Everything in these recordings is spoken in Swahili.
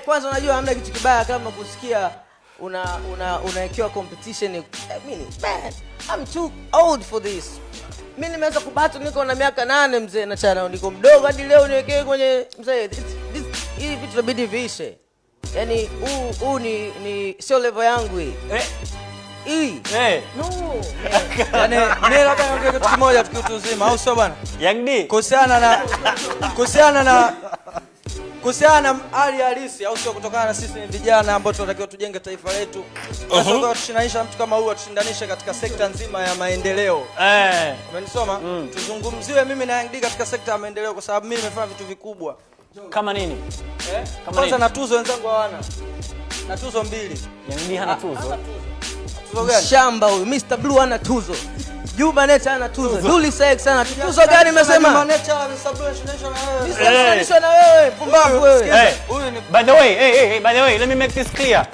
Kwanza unajua hamna kitu kibaya kama kusikia unawekewa competition. Mimi, man, I'm too old for this. Mimi nimeanza kubattle niko na miaka 8 mzee, na chana niko mdogo hadi leo niwekee kwenye mzee. Hivi vitu inabidi viishe. Yaani huu ni sio level yangu hii. Hii. No. Yaani mimi labda niongee kitu kimoja tukiutu uzima, au sio bwana? Young D. Kuhusiana na hali halisi, au sio, kutokana na sisi ni vijana ambao tunatakiwa tujenge taifa letu. Sasa kwa tushindanisha mtu kama huyu, atushindanishe katika sekta nzima ya maendeleo. Umenisoma? Tuzungumziwe mimi na Young D katika sekta ya maendeleo kwa sababu mimi nimefanya vitu vikubwa. Kama nini? Kama Kwanza nini? Na tuzo wenzangu hawana. Na tuzo 2. Young D hana tuzo. Tuzo gani? Shamba huyu Mr Blue hana tuzo. Juma Nature hana tuzo. Dully Sykes hana tuzo. Tuzo gani umesema? Juma Nature Mr Blue anashindanishwa na wewe. Mr Blue anashindanishwa na wewe, pumbavu wewe. Huyu ni By the way, hey, by the way, let me make this clear.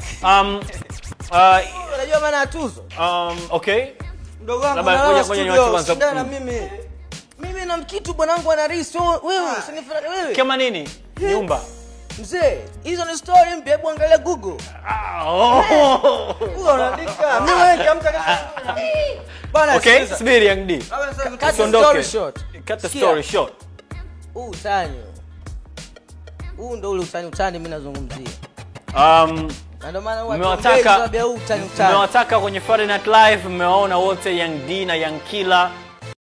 Unajua maana ya tuzo? Okay. Mdogo wangu, Labda nalala ngoja niwache studio, kwanza. shindana na mimi. Mimi na mkitu bwanangu ana risk. Wewe usinifanye wewe. Kama nini? Nyumba. Mzee, hizo ni story mpya, hebu angalia Google. Google unaandika. Mimi wewe nikiamka kesho. Bana, Okay, sikiliza. subiri Young D. Labda niseme Cut the Usiondoke. story short. Cut the Sikia. story short. Huu utani. Huu ndio ule utani mimi nazungumzia. Na ndio maana huwa tuongei sababu ya huu utani utani. Mmewataka kwenye Friday Night Live, mmewaona wote Young D na Young Killer.